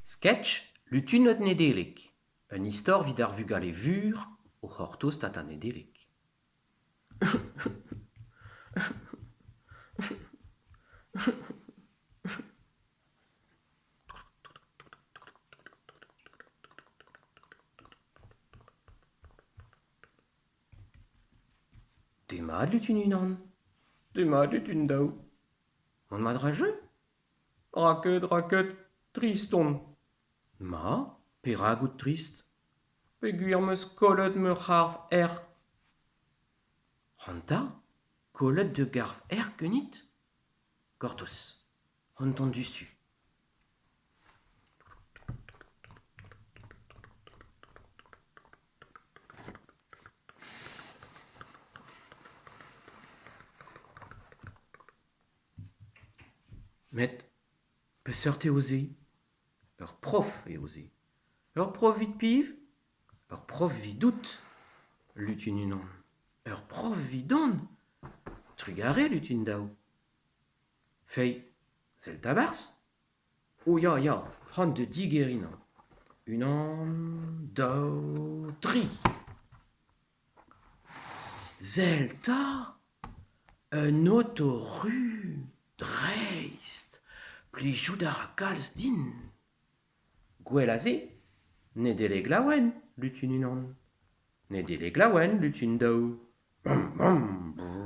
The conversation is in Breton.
Sketch Lutuned Nedeleg, un istor evit ar vugale vur o c'hortoz Tata Nedeleg. Demat Lutun unan. Demat Lutun daou. Mont mat 'ra jeu ? Ra ket, ra ket, trist on. Ma, perak out trist ? Peogwir 'm eus kollet ma c'harv-erc'h. C'hanta, kollet da garv-erc'h ganit ? Gortoz, an tamm diouzhtu. Met peseurt eo se ? Ur prof eo se. Ur prof evit piv ? Ur prof evidout, lutun unan. Ur prof evidon ? Trugarez, lutun daou. Feiz, sell 'ta 'barzh ! O ya, ya, c'hoant da digeriñ Unan, daou, tri. Sell 'ta ! Un oto ruz, dreist ! Plijout a ra kalz din. Gwell a se ! Nedeleg laouen, lutun unan. Nedeleg laouen, lutun daou. Bam, bam, brrr.